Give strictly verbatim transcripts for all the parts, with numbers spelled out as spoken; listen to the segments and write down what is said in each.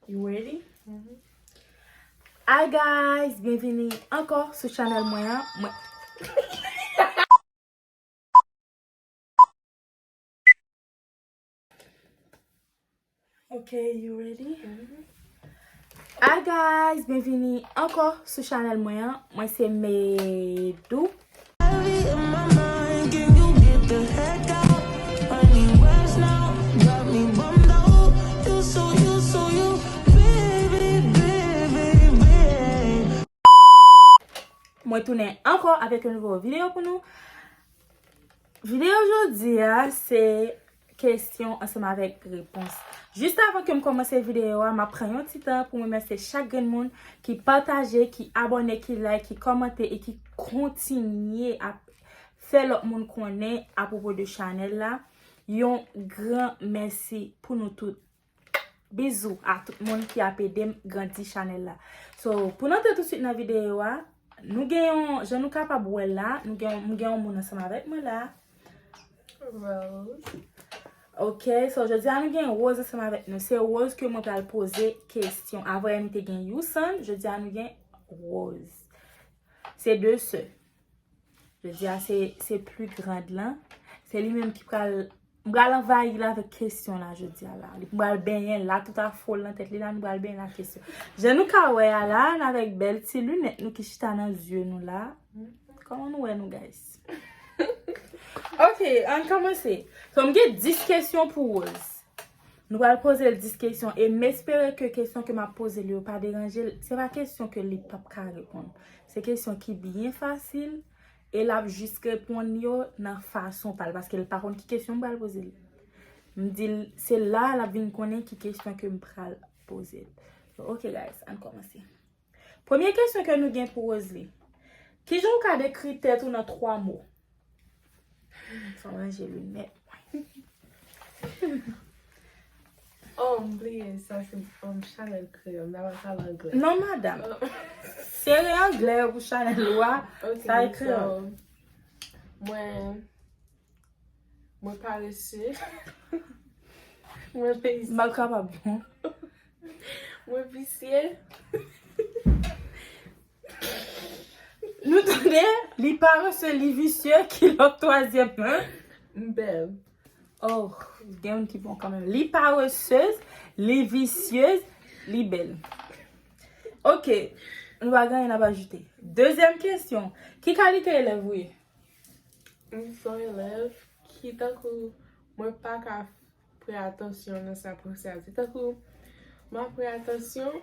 You ready? Hi guys, byenvini ankò sou chanèl mwen an. Mwen... Ok, you ready? Hi guys, byenvini ankò sou chanèl mwen an. Mwen se Medou. Heavy in my mind, can you get the heck out? Honey, where's now? Got me bummed out. You so, you so, you, baby, baby, baby. Mwen tounen ankò avèk yon nouvo videyo pou nou. Videyo jodi a se kesyon ansanm avèk repons. Jis avan ke m kòmanse videyo a, m ap pran yon ti tan pou m remèsye chak grenn moun ki pataje, ki abòne, ki like, ki kòmante e ki kontinye ap fè lòt moun konnen apwopo de chanèl la. Yon gran mèsi pou nou tout. Bizou a tout moun ki ap ede m grandi chanèl la. So, pou n antre tousuit nan videyo a, nou gen yon, jan nou kapab wè la, nou gen, m gen yon moun ansanm avèk mwen la. Rose. Ok, so jodi a nou gen Rose ansanm avèk nou. Se Rose ke mwen pral poze kesyon. Avan yè nou te gen Youson, jodi a nou gen Rose. Se de sè. Jodi a se, se pli grand lan. Se li menm ki pral, m pral anvayi l avèk kesyon la jodi a la. Li pral benyen l la, tout afwo l nan tèt li la, nou pral benyen l ak kesyon. Jan nou ka wè a la, n avèk bèl ti linèt nou ki chita nan zye nou la. Kòman nou wè nou, guys? Ok, ann kòmanse. So, m gen dis kesyon pou Rose. Nou pral poze l dis kesyon e m espere ke kesyon ke m ap poze l yo pa deranje l. Se pa kesyon ke li p ap ka reponn. Se kesyon ki byen fasil e l ap jis reponn yo nan fason pa l paske l pa konn ki kesyon m pral poze l. M di l, se la l ap vin konnen ki kesyon ke m pral poze l. So, ok, guys, ann kòmanse. Premye kesyon ke nou gen pou Roselie. Kijan w ka dekri tèt ou nan twa mo? Fò m ranje linèt mwen. Oh, m bliye, sa se um, chanèl kreyòl, m ta pral pale anglè. Non, madanm. Sere anglè yo pou chanèl ou a, sa e kreyòl. Mwen, mwen parese. Mwen peyizan. M pa kapab, non. Mwen visye. Nou tande, li parese, li visye, ki lòt twazyèm nan? M bèl. Oh, gen youn ki bon kanmenm. Li paresez, li visyez, li bèl. Ok, nou pa gen anyen n ap ajoute. Dezyèm kesyon, ki kalite elèv ou ye? M se yon elèv ki tankou mwen pa ka pran atansyon nan sa pwofesè ap di. Tankou m ap pran atansyon,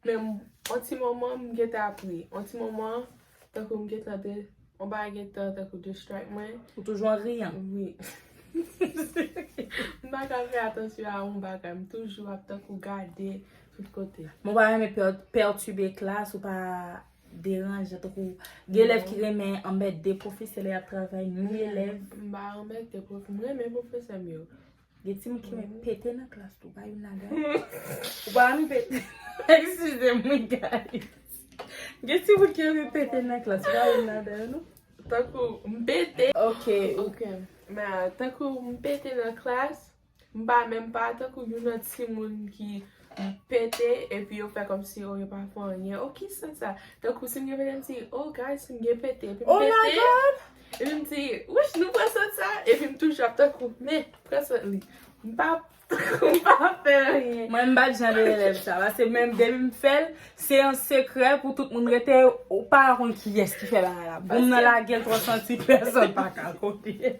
men yon ti moman m gentan ap ri. Yon ti moman, tankou m gentan de, yon bagay gentan tankou distract mwen. Ou toujou an riyan? Wi. M pa ka fè atansyon a yon bagay, m toujou ap tankou gade tout kote. Men ou pa renmen pètibe klas, ou pa deranje, tankou gen elèv ki renmen anmède pwofesè lè y ap travay, ni elèv. M pa anmède pwofesè, m renmen pwofesè m yo. Gen timoun ki renmen pete nan klas tou, pa youn ladan. Ou pa renmen pete? Eskize m wi, guys. Gen timoun ki renmen pete nan klas, pa youn ladan yo, non. Tankou m pete. Ok. Ok. Men tankou m pete nan klas, m pa menm pa tankou youn nan timoun ki pete epi yo fè kòmsi oh yo pa fè anyen. Oh ki sans sa? Tankou si m gen pete m di oh guys m gen pete epi m pete. Epi m di wouch nou pran sant sa? Epi m toujou ap tankou men pran sant li. M pa m pa fè anyen. Mwen m pa t jan de elèv sa. Paske menm depi m fè l, se an sekrè pou tout moun rete, ou pa konn kiyès ki fè bagay la. Boum nan lage l twò santi pèsonn pa ka konnen.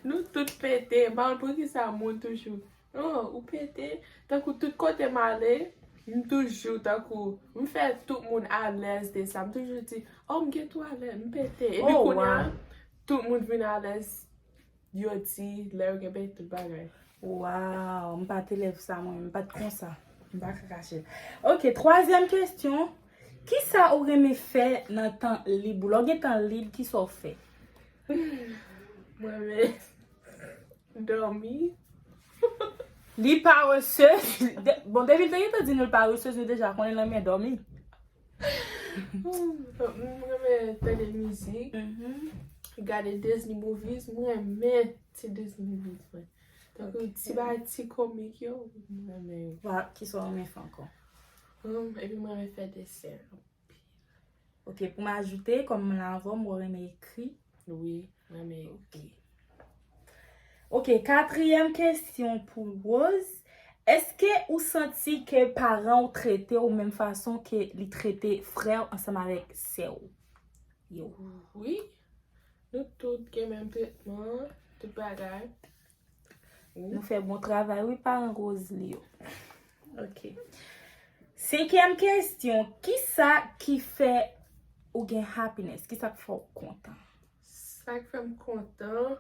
Nou tout pete, m pa konn poukisa moun toujou oh ou pete. Tankou tout kote m ale, m toujou tankou m fè tout moun alèz de sa. M toujou di oh m gen twalèt, m pete. Epi kounye a tout moun vin alèz. Yo di lè yo gen pete tout bagay. Waw, m pa t elèv sa mwen, m pa t konsa. M pa ka kache l. Ok, twazyèm kesyon. Kisa ou renmen fè nan tan lib ou? Lè w gen tan lib, kisa w fè? Mwen renmen dòmi. Li paresez. Bon, depi l te gentan di nou l paresez, nou deja konnen l renmen dòmi. M renmen tande mizik, gade Disney movies, m renmen ti Disney movies mwen. Tankou ti bagay ti komik yo, mwen renmen yo. Wa, kisa w renmen fè ankò? Hum, epi mwen renmen fè desen. Ok, pou m ajoute, kòm m la avè w, mwen renmen ekri. Wi, mwen renmen Ok. Ok, katriyèm kesyon pou Rose. Èske ou santi ke paran w trete w menm fason ke li trete frè w ansanm avèk sè w yo? Wi. Nou tout gen menm tretman, tout bagay. Nou fè bon travay, wi, paran Rosalie yo. Ok. Senkyèm kesyon, kisa ki fè ou gen happiness? Kisa k fè w kontan? Sa k fè m kontan,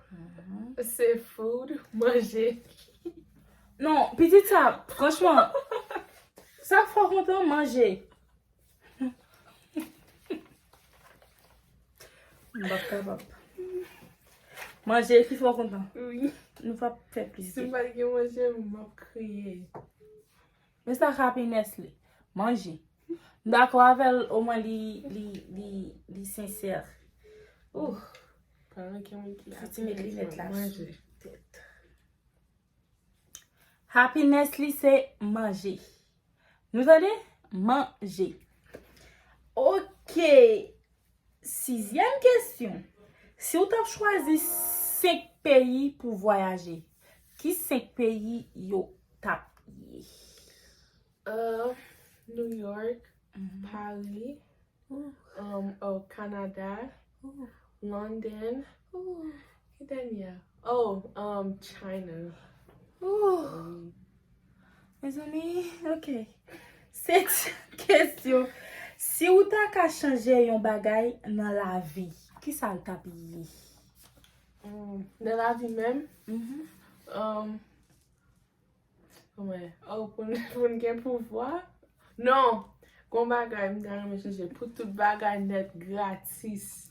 se food, manje. Non, pitit sa, franchman, sa k fè w kontan, manje. M p ap kapab. Manje ki fè w kontan. Wi. Nou p ap fè plis. Si m pa t gen manje, m ap kriye. Men sa happiness li. Manje. M dakò avè l, omwen li, li, li, li sensè. Ouh. Paran gen moun ki Fouti met linèt la manje. Sou tèt. Happiness li se manje. Nou tande? Manje. Ok. Sizyèm kesyon. Si w t ap chwazi senk peyi pou vwayaje, ki senk peyi yo t ap ye? Uh, New York, Paris, um, oh, Canada, London. Ki dènyè? Oh, um, China. Mezanmi, ok. Setyèm kesyon. Si w ta ka chanje yon bagay nan lavi, kisa l t ap ye? Um, nan lavi menm, um, kòman? Oh, pou n pou n gen pouvwa? Non! Gon bagay m ta renmen chanje pou tout bagay nèt gratis.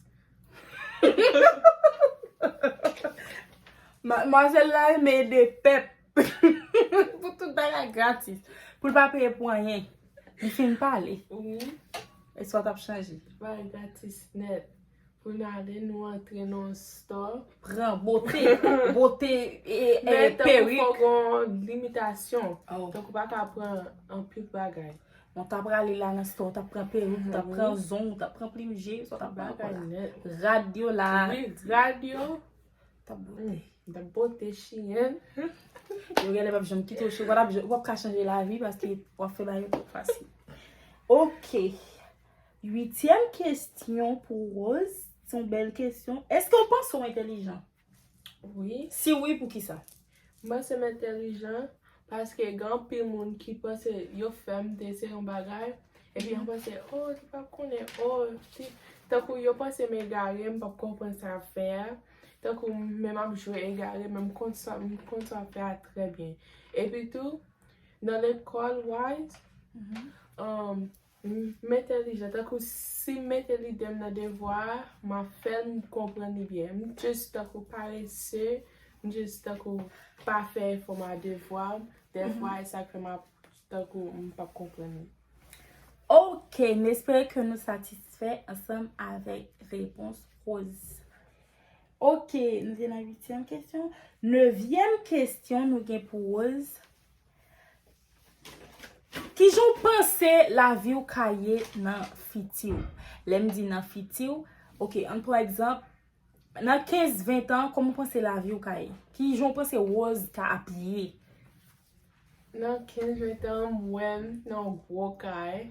Madmwazèl la renmen ede pèp. Pou tout bagay gratis. Pou l pa peye pou anyen. Li fin pale. Wi. E sa w t ap chanje? Bagay gratis nèt. Pou n ale, nou antre nan yon store. Pran bote, bote, e, e, Men tankou fò perik. Gon limitasyon. Oh. Tankou pa ka pran anpil bagay. Mwen t ap prale la nan store, w t ap pran perik, w t ap pran zong, w t ap pran plim je, sa w t ap pran Bagay la. Nèt. Rad yo la. Wi, rad yo. T ap bote. M t ap bote chiyen. Yo genlè p ap janm kite w, w p ap, w p ap ka chanje lavi paske w ap fè bagay yo twòp fasil. Ok. Uityèm kesyon pou Rose. Se yon bèl kesyon. Èske w panse w entèlijan? Wi. Si wi, poukisa? M panse m entèlijan paske gen anpil moun ki panse yo fè m te se yon bagay. Epi yo panse, oh, li pa konnen, oh, ti. Tankou yo panse m egare, m p ap konprann sa ap fè a. Tankou men m ap jwe egare, men m konn sa, m konn sa ap fè a trè byen. Epi tou, nan lekòl wise, um, m entèlijan. Tankou si m mete lide m nan devwa a, m ap fè l, m konprann li byen. M jis tankou parese, m jis tankou pa fè efò m a devwa m. Devwa e sa k fè m ap tankou m p ap konprann li. Ok, m espere ke nou satisfè ansanm avèk repons Rose. Ok, nou te nan uityèm kesyon. Nevyèm kesyon nou gen pou Rose. Kijan w panse lavi w ka ye nan fiti w? Lè m di nan fiti w, ok, ann pran egzanp, nan kenz, ven tan, kòman w panse lavi w ka ye? Kijan w panse Rose ka ap ye? Nan kenz, ven tan, m wè m nan yon gwo kay.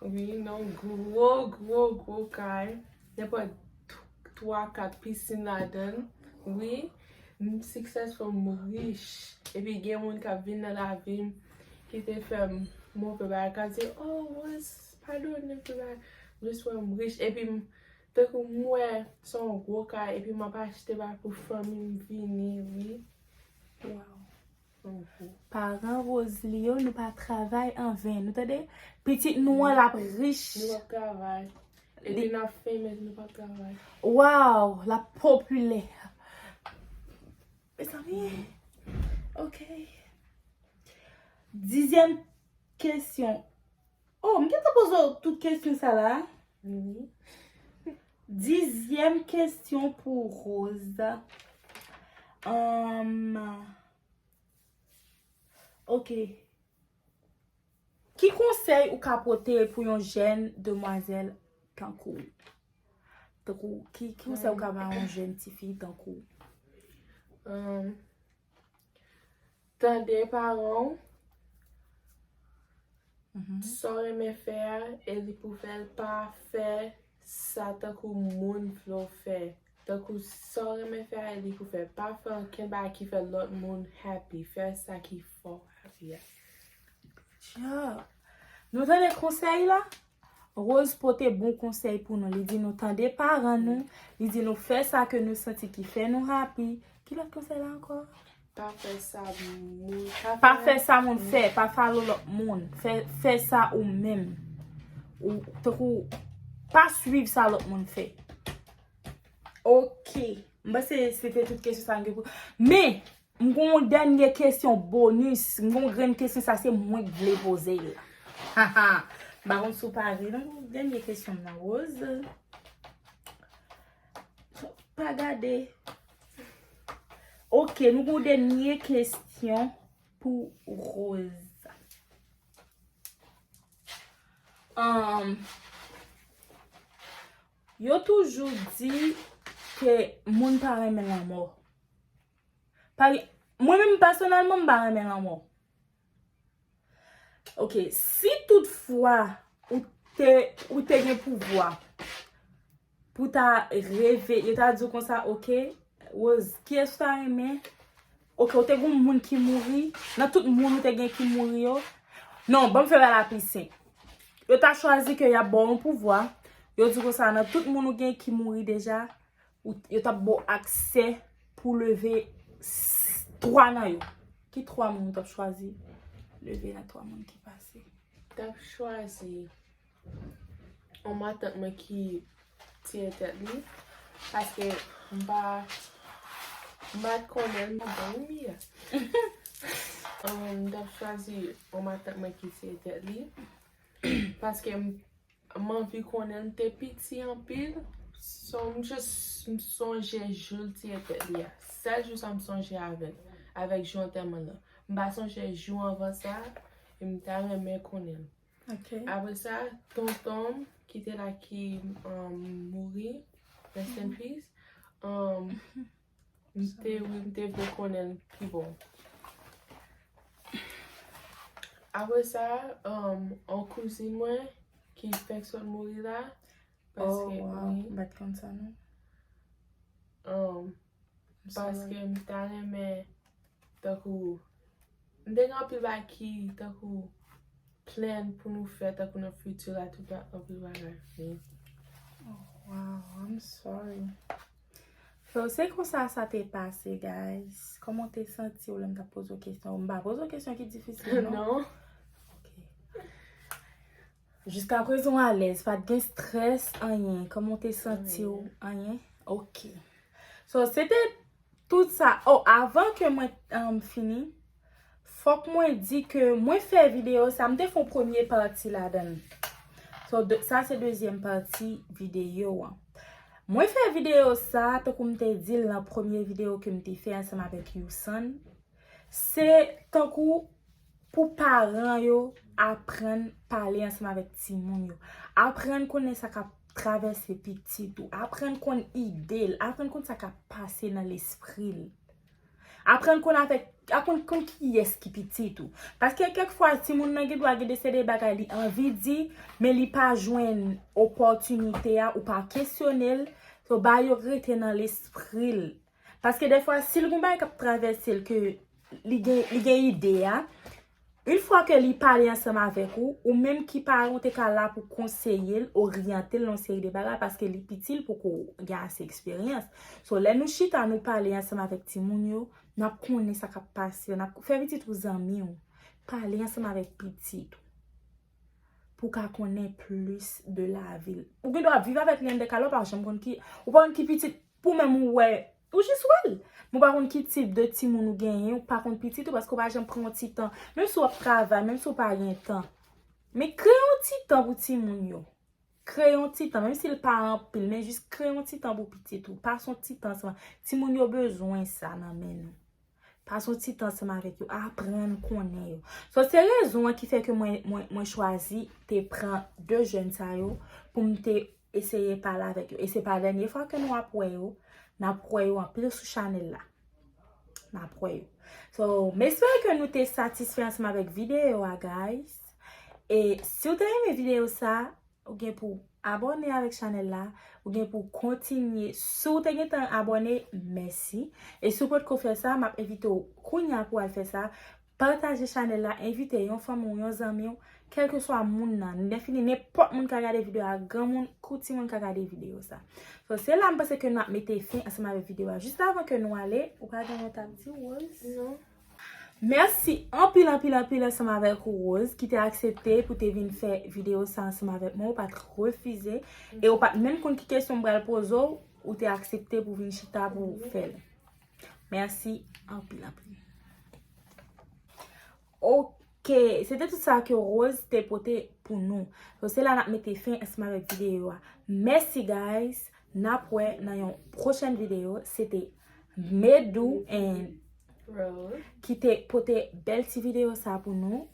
Wi, nan yon gwo, gwo, gwo kay. Nenpòt t- twa, kat pisin ladan l. Wi, m successful, m rich. Epi gen moun k ap vin nan lavi m ki te fè m move bagay, k ap di, oh, Rose, padone m, tout bagay. Jis wè m rich. Epi m, tankou m wè se yon gwo kay, epi m ap achte bagay pou fanmi m vini, wi. Wow. Paran Rosalie yo, nou pa travay an ven. Nou tande? Pitit nou an, l ap rich. Nou p ap travay. Epi n ap famous, nou p ap travay. Wow, l ap popilè. Mezanmi. Ok. Dizyèm kesyon. Oh, m gentan poze w tout kesyon sa la. Wi. Dizyèm kesyon pou Rose. Ahn, Ok. Ki konsèy ou ka pote pou yon jèn demwazèl tankou w? Tankou, ki, ki konsèy ou ka ba yon jèn tifi tankou w? Um, tande paran w, sa w renmen fè a, e li pou fè l, pa fè sa tankou moun vle w fè. Tankou sa w renmen fè a, e li pou fè. Pa fè ankenn bagay ki fè lòt moun happy. Fè sa ki fè w happy a. Djab. Nou tande konsèy la? Rose pote bon konsèy pou nou. Li di nou tande paran nou. Li di nou fè sa ke nou santi ki fè nou happy. Ki lòt konsèy la ankò? Pa fè sa moun. Pa fè sa moun fè. Pa follow lòt moun. Fè, fè sa ou menm. Ou, tankou, pa swiv sa lòt moun fè. Ok. M panse se te tout kesyon sa m gen pou. Men, m gen yon dènye kesyon bonis. M gen yon grenn kesyon, sa se mwen k vle poze l. Haha. M pa konn si w pare non. Dènye kesyon m nan, Rose. Pa gade. Ok, nou gen yon dènye kesyon pou Rose. Um, yo toujou di ke moun pa renmen lanmò. Pa, mwen menm pèsonèlman, m pa renmen lanmò. Ok, si toutfwa ou te, ou te gen pouvwa pou ta reve, yo ta di w konsa, ok, Rose, kiyès ou ta renmen? Ok, ou te gen yon moun ki mouri, nan tout moun ou te gen ki mouri yo. Non, ban m fè bagay la pi senp. Yo ta chwazi ke y ap ba w yon pouvwa, yo di w konsa, nan tout moun ou gen ki mouri deja, ou, yo t ap ba w aksè pou leve s- twa nan yo. Ki twa moun ou t ap chwazi leve nan twa moun ki pase? M t ap chwazi yon matant mwen ki tiye tèt li, paske m pa, m pa t konnen l nan bon limyè. Um, m t ap chwazi yon matant mwen ki tiye tèt li, paske m m anvi konnen l, m te piti anpil. So, m just, m sonje jou l tiye tèt li a. Sèl jou sa m sonje avè l, avèk jou antèman l lan. M pa sonje jou anvan sa, e m ta renmen konnen l. Ok. Apre sa, tonton m ki te la ki um, mouri, rest in peace, um, m te, wi, m te vle konnen l pi bon. Apre sa, um, yon kouzin mwen ki fèk sot mouri la, Oh, paske, wow. wi, M pa t konn sa, non. um, I'm sorry. Paske m ta renmen, tankou, m te gen anpil bagay ki, tankou, plan pou nou fè, tankou nan fiti la, tout ba- anpil bagay. Wi. Oh, wow, I'm sorry. So, se konsa sa te pase, guys. Kòman w te santi w lè m t ap poze w kesyon? M pa poze w kesyon ki difisil, non? Non. Ok. Jiskaprezan w alèz, pa t gen strès, anyen. Kòman w te santi w? Anyen? Ok. So, se te tout sa. Oh, avan ke mwen um, fini, fòk mwen di ke mwen fè videyo sa, m te fè yon premye pati ladan l. So, de, sa se dezyèm pati videyo an. Mwen fè videyo sa, tankou m te di l nan premye videyo ke m te fè ansanm avèk Youson, se tankou pou paran yo aprann pale ansanm avèk timoun yo. Aprann konnen sa k ap travèse pitit ou. Aprann konn ide l. Aprann konn sa k ap pase nan lespri l. Aprann konn avèk, aprann konn kiyès ki pitit ou. Paske kèk fwa, timoun nan gen dwa gen de se de bagay li anvi di, men li pa jwenn opòtinite a, ou pa kesyone l, so ba yo rete nan lespri l. Paske dèfwa, si l gon bagay k ap travèse l, ke li gen, li gen ide a, yon fwa ke li pale ansanm avèk ou, ou menm ki paran, ou te ka la pou konseye l, oryante l nan yon seri de bagay, paske li piti, l poko gen ase eksperyans. So, lè nou chita, nou pale ansanm avèk timoun yo, n ap konnen sa k ap pase, n ap fè pitit ou zanmi w, pale ansanm avèk pitit ou. Pou w ka konnen plis de lavi l. Ou gen dwa ap viv avèk li anndan kay la, ou pa janm konn ki, ou pa konn ki pitit, pou menm ou wè, ou jis wè l. Men ou pa konn ki tip de timoun ou genyen, ou pa konn pitit ou, paske ou pa janm pran yon ti tan. Menm si w ap travay, menm si w pa gen tan. Men kreye yon ti tan pou timoun yo. Kreye yon ti tan, menm si l pa anpil, men jis kreye yon ti tan pou pitit ou. Pase yon ti tan ansanm. Timoun yo bezwen sa nan men nou. Pase yon ti tan ansanm avèk yo, aprann konnen yo. So, se rezon an ki fè ke mwen, mwen, mwen chwazi te pran de jèn sa yo pou m te eseye pale avèk yo. E se pa dènye fwa ke nou ap wè yo, n ap wè yo anpil sou chanèl la. N ap wè yo. So, m espere ke nou te satisfè ansanm avèk videyo a, guys. E si w te renmen videyo sa, ou gen pou abòne avèk chanèl la, ou gen pou kontinye. Si w te gentan abòne, mèsi. E si w potko fè sa, m ap envite w kounye a pou w al fè sa. Pataje chanèl la, envite yon fanmi w, yon zanmi w, kèlkeswa moun nan. Lè fini, nenpòt moun ka gade videyo a, granmoun kou timoun ka gade videyo sa. So, se la m panse ke nou ap mete fen ansanm avèk videyo a. Jis avan ke nou ale, ou pa gen yon t ap di, Rose? Non. Mèsi anpil, anpil, anpil ansanm avèk ou, Rose, ki te aksepte pou te vin fè videyo sa ansanm avèk mwen. Ou pa t refize. E ou pa t menm konn ki kesyon m pral poze w, ou te aksepte pou vin chita pou fè l. Mèsi anpil, anpil. Ok, se te tout sa ke Rose te pote pou nou. So, se la n ap mete fen ansanm avèk videyo a. Mèsi, guys. N ap wè nan yon pwochèn videyo. Se te Medou and Rose. Ki te pote bèl ti videyo sa pou nou.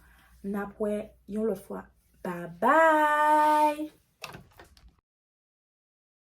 N ap wè yon lòt fwa. Bye bye!